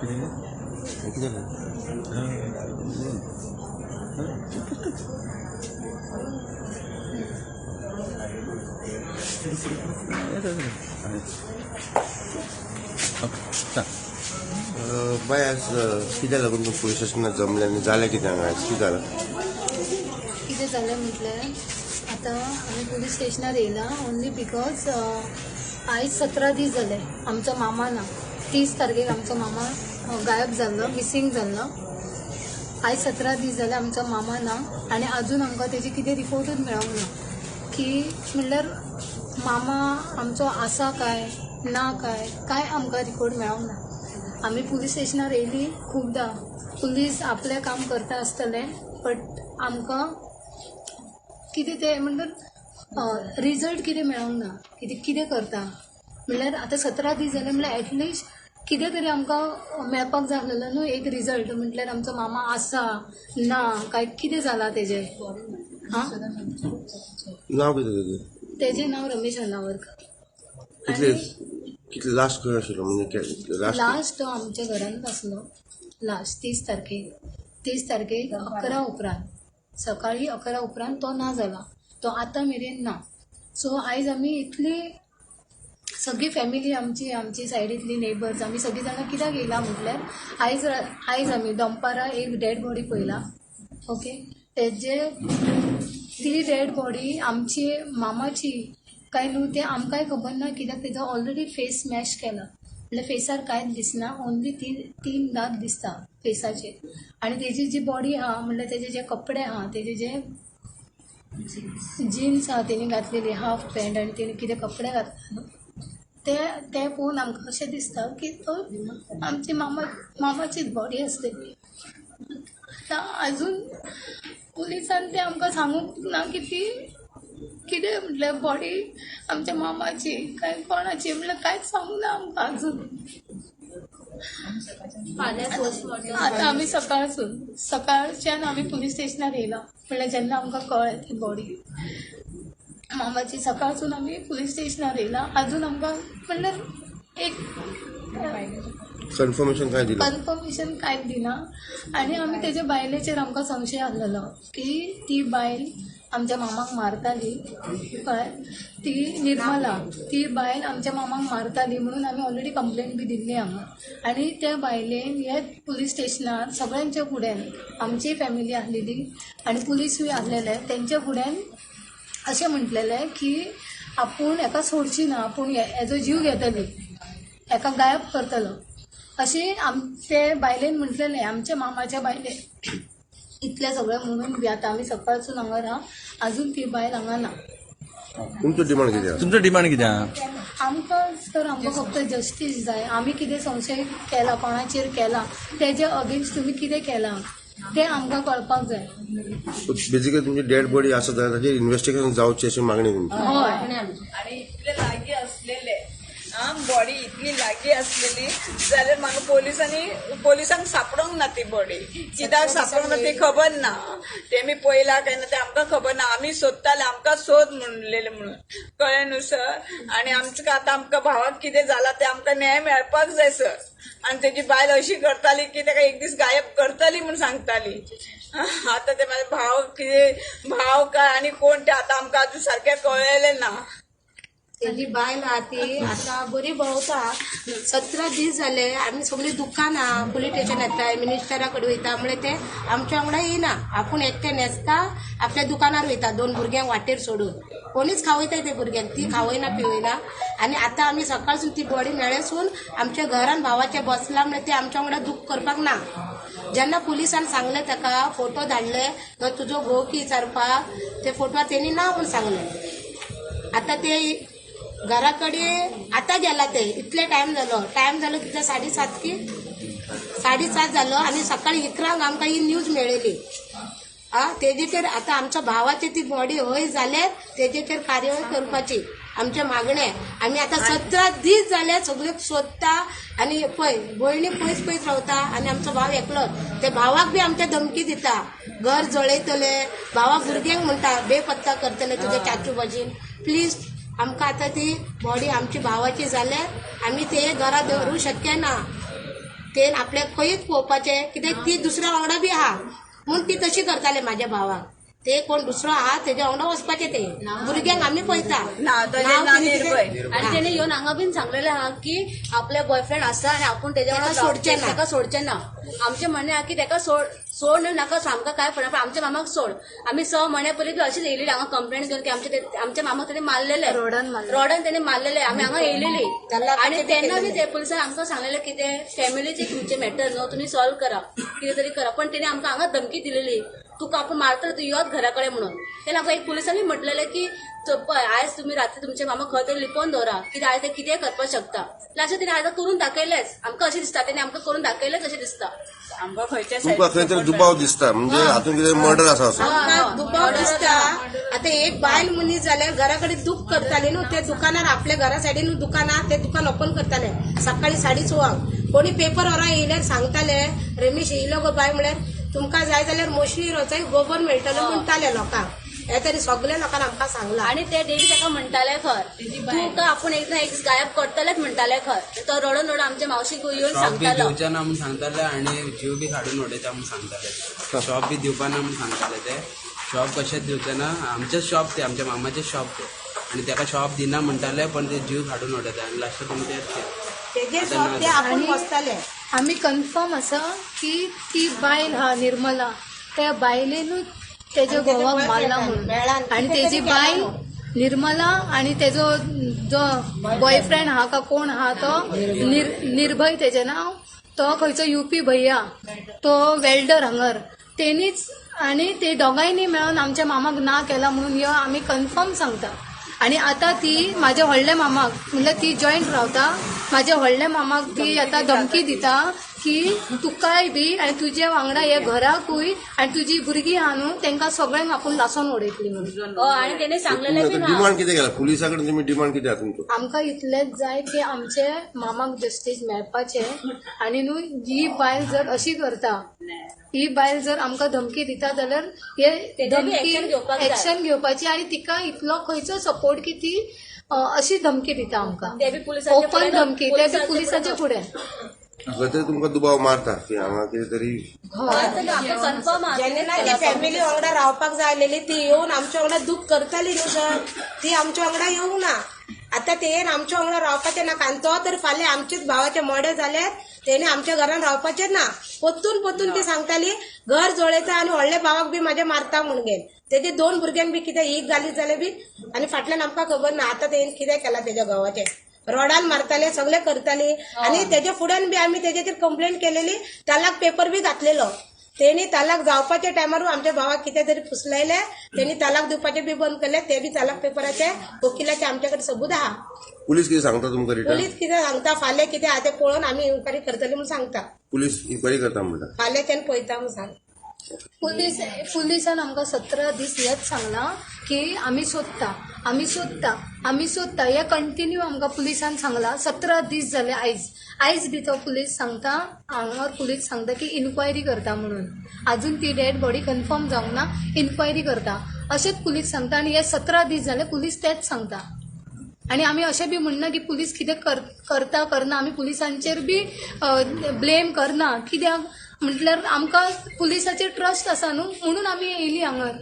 कितें बाय आज कित्याक लागून तूं पुलीस स्टेशनार जमलें आनी जालें कितें हांगा आयज कितें जालां? कितें जालें म्हटल्यार आतां आमी पुलीस स्टेशनार येयला ओन्ली because आयज 17 दीस जाले आमचो मामा ना. 30 तारखेक आमचो मामा गायब जाल्लो, मिसींग जाल्लो. आयज 17 दीस जाले आमचो मामा ना आनी अजून आमकां तेजी कितें रिपोर्टूच मेळोंक ना की म्हणल्यार मामा आमचो आसा काय ना काय काय आमकां रिपोर्ट मेळोंक ना. आमी पुलीस स्टेशनार येयली खुबदां, पुलीस आपलें काम करता आसतलें बट आमकां कितें तें म्हणल्यार रिजल्ट कितें मेळोंक ना. कितें कितें करता म्हणल्यार आतां 17 दीस जाले म्हणल्यार एटलिस्ट कितें तरी आमकां मेळपाक जाय आसलेलो न्हू एक रिजल्ट, म्हटल्यार आमचो मामा आसा ना काय कितें जालां तेजें. हां, नांव कितें तेजें? तेजें नांव रमेश अनावरकर. कितले लास्ट खंय आशिल्लो? म्हणजे लास्ट तो आमच्या घरांत आसलो लास्ट 30 तारखेक. 30 तारखेक 11 उपरांत, सकाळी 11 उपरांत तो ना जाला, तो आतां मेरेन ना. सो आयज आमी इतली सगळी फॅमिली आमची, आमची सायडींतली नेबर्स आमी सगळीं जाणां कित्याक येयला म्हटल्यार आयज आयज आमी दनपारां एक डेड बॉडी पळयला. ओके, तेजे ती डेड बॉडी आमची मामाची काय न्हू तें आमकांय खबर ना, कित्याक तेजो ऑलरेडी फेस स्मॅश केला, म्हणल्यार फेसार कांयच दिसना, ओन्ली 3 दाग दिसता फेसाचेर. आनी तेजी जी बॉडी आहा म्हणल्यार तेजे जे कपडे आहा, तेजे जे जिन्स आहा तेणी घातलेली हाफ पॅन्ट आनी तेणी कितें कपडे घातले न्हू ते ते पळोवन आमकां अशें दिसता की तो आमची मामाचीच बॉडी आसतली. आतां अजून पुलिसान ते आमकां सांगूंक ना की ती कितें म्हटल्यार बॉडी आमच्या मामाची काय कोणाची म्हटल्यार कांयच सांगूंक ना आमकां अजून. आतां आमी सकाळच्यान आमी पुलीस स्टेशनार येयला, म्हणल्यार जेन्ना आमकां कळ्ळें ती बॉडी मामाची, सकाळसून आमी पुलीस स्टेशनार येयला. अजून आमकां म्हणल्यार एक कन्फर्मेशन काय दिलां? कन्फर्मेशन कांयच दिना. आनी आमी तेज्या बायलेचेर आमकां संशय आसलेलो की ती बायल आमच्या मामाक मारताली, कळ्ळें, ती निर्मला, ती बायल आमच्या मामाक मारताली म्हणून आमी ऑलरेडी कंप्लेन बी दिल्ली हांगा. आनी त्या बायलेन ह्या पुलीस स्टेशनार सगळ्यांच्या फुड्यान, आमची फॅमिली आसलेली आनी पुलिसूय आसलेले, तेंच्या फुड्यान अशें म्हटलेलें की आपूण हेका सोडची ना, आपूण हेजो जीव घेतली, हेका गायब करतलो अशें ते बायलेन म्हटलेलें, आमच्या मामाच्या बायलेन. इतलें सगळें म्हणून बी आतां आमी सकाळसून हांगा राव, अजून ती बायल हांगा ना. तुमचो डिमांड कितें? तुमचो डिमांड कितें? आमकां सर आमकां फक्त जस्टीस जाय. आमी कितें संशय केला, कोणाचेर केला, तेजे अगेन्स्ट तुमी कितें केलां तें आमकां कळपाक जाय. बेसिकली तुमची डेड बॉडी आसा जाल्यार ताचेर इन्व्हेस्टिगेशन जावचें अशी मागणी तुमची. हय, आनी इतले लागीं आसलेले बॉडी इतली लागीं आसलेली जाल्यार म्हाका पोलिसांक सापडोंक ना ती बॉडी, कित्याक सापडोंक ना ती खबर ना. तेमी पळयला काय ना तें आमकां खबर ना. आमी सोदताले, आमकां सोद म्हणलेले म्हणून, कळ्ळें न्हू सर. आनी आमकां आतां आमकां भावाक कितें जालां तें आमकां न्याय मेळपाक जाय सर. आनी तेजी बायल अशी करताली की ताका एक दीस गायब करतली म्हूण सांगताली. आतां ते म्हाजे भाव कितें, भाव काय आनी कोण ते आतां आमकां अजून सारकें कळ्ळेलें ना. तेजी बायल आहा ती आतां बरी भोंवता. 17 दीस जाले आमी सगळीं दुकानां पुलीस स्टेशन येता, मिनिस्टरा कडेन वयता, म्हळ्यार ते आमच्या वांगडा येयना. आपूण एकटें न्हेसता, आपल्या दुकानार वयता, 2 भुरग्यांक वाटेर सोडून. कोणीच खावयता ते भुरग्यांक, ती खावयना पिवयना. आनी आतां आमी सकाळसून ती बॉडी मेळसून आमच्या घरान भावाचें बसला, म्हळ्यार ते आमच्या वांगडा दूख करपाक ना. जेन्ना पुलिसान सांगलें ताका, फोटो धाडले तो तुजो घोव की विचारपाक, ते फोटवार तेणी ना म्हूण सांगलें. आतां ते घरा कडेन आतां गेला ते, इतले टायम जालो, टायम जालो कितले 7:30 की 7:30 जालो. आनी सकाळी 11 आमकां ही न्यूज मेळ्ळी. आ तेजेचेर आतां आमच्या भावाची ती बॉडी हय जाल्यार तेजेचेर कार्यवाही करपाची आमचें मागणें. आमी आतां 17 दीस जाले सगळे सोदता आनी पळय भयणी पयस पयस रावता आनी आमचो भाव एकलोच. ते भावाक बी आमच्या धमकी दिता, घर जळयतले, भावाक भुरग्यांक म्हणटा बेपत्ता करतले तुजे चाचू भाजीन. प्लीज आमकां आतां ती बॉडी आमची भावाची जाल्यार आमी ते घरा दवरूंक शक्य ना. ते आपल्याक खंयच पळोवपाचें कित्याक ती दुसऱ्या वांगडा बी आहा म्हूण ती तशी करताले माझ्या भावाक. ते कोण दुसरो आहा तेज्या वांगडा वचपाचें ते भुरग्यांक आमी पळयता. आनी तेणे येवन हांगा बीन सांगलेलें आहा की आपले बॉयफ्रेंड आसा आनी आपूण तेज्या वांगडा सोडचें ना, ताका सोडचें ना. आमचें म्हणणें आहा की ताका सोड नाका, आमकां कांय फरक पण आमच्या मामाक सोड. आमी 6 म्हयन्या पयलीं बी अशीच येयलेली हांगा कंप्लेन घेवन की आमच्या मामाक तेणे मारलेले, रोडान तेणे मारलेले. आमी हांगा येयलेली आनी तेन्ना बी ते पुलिसान आमकां सांगलेलें की ते फॅमिलीचे तुमचे मॅटर न्हू, तुमी सॉल्व करा, कितें तरी करा. पण तेणे आमकां हांगा धमकी दिलेली, तुका आपूण मारतलो, तूं योत घरा कडेन म्हणून. तेन्ना आमकां एक पुलिसांनी म्हटलेलें की पळय आयज तुमी रात्री तुमच्या मामा खंय तरी लिपोवन दवरा, कित्याक आयज ते कितेंय करपाक शकता. अशें तेणे आयज करून दाखयलेंच आमकां, अशें दिसता तेणे आमकां करून दाखयलेंच अशें दिसता. तुमकां खंय तरी दुबाव दिसता, म्हणजे हातूंत कितें मर्डर आसा असो आमकां दुबाव दिसता. आतां एक बायल मनीस जाल्यार घरा कडेन दूख करताली न्हू, ते दुकानार आपल्या घरा सायडीन दुकान आहा, ते दुकान ओपन करताले सकाळी 6:30. कोणी पेपर व्हरा येयल्यार सांगताले रमेश येयलो गो बाय, म्हळ्यार तुमकां जाय जाल्यार मोशणीर वचाय गोबर मेळटलो म्हणटाले लोकांक. हे तरी सगळे लोकांक आमकां सांगलां. आनी ते डेली ताका म्हणटाले खर तुका आपूण एक ना एक दीस गायब करतलेच म्हणटाले खर. तो रडून रडून आमच्या मावशीक येवन सांगतालो, दिवचे ना म्हूण सांगताले आनी जीव बी काडून उडयता म्हूण सांगताले, शॉप बी दिवपा ना म्हूण सांगताले. ते शॉप कशेंच दिवचे ना, आमचेच शॉप ते, आमच्या मामाचेच शॉप ते, आनी ताका शॉप दिना म्हणटाले पण ते जीव काडून उडयता आनी लास्टाक तुमी तेजे शॉप ते आपूण बसताले. आमी कन्फर्म आसा की ती बायल हा निर्मला, त्या बायलेनूच तेज्या घोवाक मारला म्हणून. आनी तेजी बायल निर्मला आनी तेजो जो बॉयफ्रेंड आहा का कोण आहा तो निर्भय तेजें नांव, तो खंयचो युपी भैया, तो वेल्डर हांगर, तेणीच आनी ते दोगांयनी मेळोन आमच्या मामाक ना केला म्हणून ह्यो आमी कन्फर्म सांगता. आनी आतां ती म्हाज्या व्हडल्या मामाक, म्हणल्यार ती जॉयंट रावता, म्हाज्या व्हडल्या मामाक ती आतां धमकी दिता की तुकाय बी आनी तुज्या वांगडा हे घराकूय आनी तुजी भुरगीं आहा न्हू तेंकां सगळ्यांक आपूण लासोन उडयतली म्हणून. आनी तेणे सांगलेलें बी डिमांड कितें केला पुलिसा कडेन तुमी, डिमांड कितें आसा तुमचो? आमकां इतलेंच जाय की आमचे मामाक जस्टीस मेळपाचें. आनी न्हू ही बायल जर अशी करता, ही बायल जर आमकां धमकी दिता जाल्यार हे धमकी एक्शन घेवपाची आनी तिका इतलो खंयचो सपोर्ट की ती अशी धमकी दिता आमकां, ओपन धमकी, ते बी पुलिसाच्या फुडें. खंय तुमकां दुबाव मारता की हांगा कितें तरी जेन्ना ती फॅमिली वांगडा रावपाक जाय आसलेली ती येवन आमच्या वांगडा दूख करताली न्हू सर, ती आमच्या वांगडा येवंक ना. आतां ते आमच्या वांगडा रावपाचें ना, कारण तो तर फाल्यां आमचेच भावाचे मर्डर जाल्यार तेणे आमच्या घरान रावपाचें ना. परतून परतून ती सांगताली घर जळयता आनी व्हडल्या भावाक बी म्हाज्या मारता म्हूण घेवन. तेजे 2 भुरग्यांक बी कितें एक घालीत जाल्यार बी आनी फाटल्यान आमकां खबर ना. आतां तेणें कितें केलां तेज्या घोवाचें, रोडान मारताले, सगळे करताले. आनी तेजे फुड्यान बी आमी तेजेचेर कंप्लेंट केलेली, तालाक पेपर बी घातलेलो. तेणी तालाक जावपाच्या टायमार आमच्या भावाक कितें तरी फुसलायले, तेणी तालाक दिवपाचें बी बंद केलें. ते बी तालाक पेपराचे वकिलाचे आमच्या कडेन सबूत आहा. पुलीस कितें सांगता तुमकां रिटर्न? पुलीस कितें सांगता फाल्यां कितें आहा तें पळोवन आमी इन्क्वायरी करतली म्हूण सांगता. पुलीस इन्क्वायरी करता म्हणटा, फाल्यांच्यान पळयता म्हूण सांग. पुलिसान आमकां 17 दीस हेच सांगलां की आमी सोदता, आमी सोदता, आमी सोदता, हे कंटिन्यू आमकां पुलिसान सांगलां. 17 दीस जाले आयज, आयज बी तो पुलीस सांगता, हांगार पुलीस सांगता की इन्क्वायरी करता म्हणून. आजून ती डेड बॉडी कन्फर्म जावंक ना, इन्क्वायरी करता अशेंच पुलीस सांगता. आनी हे 17 दीस जाले पुलीस तेच सांगता. आनी आमी अशें बी म्हणना की पुलीस कितें करता करना, आमी पुलिसांचेर बी ब्लेम करना, कित्याक म्हटल्यार आमकां पुलिसाचेर ट्रस्ट आसा न्हू म्हणून आमी येयली हांगर.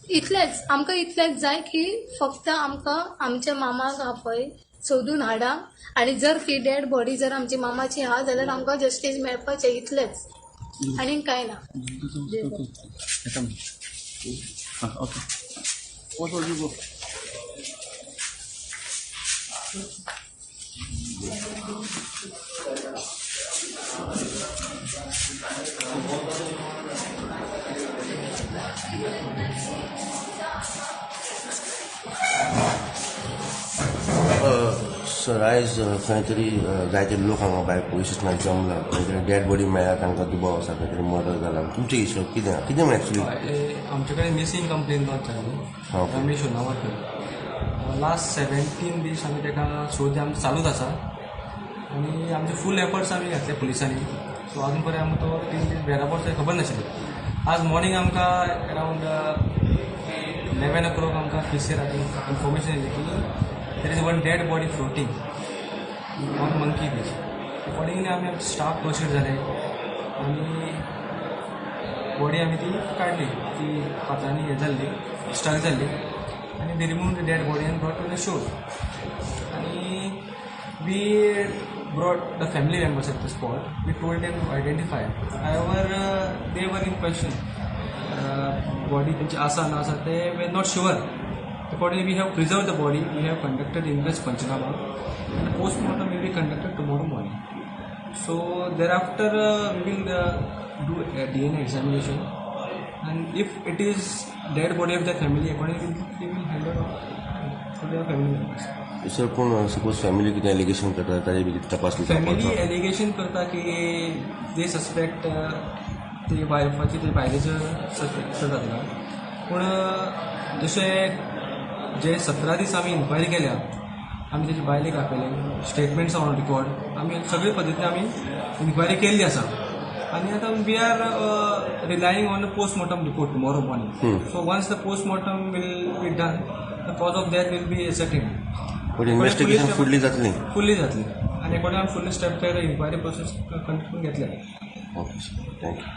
इतलेंच आमकां, इतलेंच जाय की फक्त आमकां आमच्या मामाक आपय सोदून हाडा आनी जर ती डेड बॉडी जर आमची मामाची आहा जाल्यार आमकां जस्टीस मेळपाचें, इतलेंच आनी कांय ना. सर, आयज खंय तरी जायते लोक हांगा भायर पुलीस स्टेशनार जमला, खंय तरी डेड बॉडी मेळ्ळ्या, तांकां दुबाव आसा खंय तरी मर्डर जाला. तुमचे हिशोब कितें कितें म्हण एक्चुअली? आमचे कडेन मिसींग कंप्लेन लॉन्च जाली, रमेश होनावरकर. लास्ट 17 दीस आमी ताका शोध आमचो चालूच आसा आनी आमचे फूल एफर्ट्स आमी घातले पुलिसांनी. सो अजून पर्यंत आमकां तो 3 दीस वेराबॉट्स खबर नाशिल्ली. आज मॉर्निंग आमकां अरावंड 11 o'clock आमकां पीसीआर इन्फॉर्मेशन येयली की there is one dead body floating on Monkey Beach. Accordingly आमी आमचे स्टाफ प्रोसीड जाले आनी बॉडी आमी ती काडली. ती फातरांनी हें जाल्ली, स्टक जाल्ली आनी they remove the dead body and brought to the shore. आनी we brought the family members at the spot. We told them to identify. However, they were in question. Body तेंची आसा ना आसा ते were not sure. Accordingly, we have preserved the body. We have conducted inquest panchnama and the postmortem will be conducted tomorrow morning. So thereafter we will do a DNA examination, and if it is dead body of the family, accordingly we will hand it off to their family members. Sir, पूण suppose family कितें allegation करता ताजे बी तपासणी family allegation करता की they suspect ती वायफाची, ते बायलेचो सस्पेक्ट जाता. पूण जशें जे 17 दीस आमी इन्क्वायरी केल्या, आमी तेजे बायलेक आपयले, स्टेटमेंट्स ऑन रिकॉर्ड, आमी सगळे पद्दतीन आमी इन्क्वायरी केल्ली आसा. आनी आतां we are relying on the postmortem report tomorrow morning. So once the postmortem will be done, the cause of death will be ascertained. पण इन्व्हेस्टिगेशन फुडली जातली, फुल्ली जातली आनी अकॉर्डिंग आमी फुल्ली स्टेप ते इन्क्वायरी प्रोसेस कंडक्ट करून घेतले. Okay sir, thank you.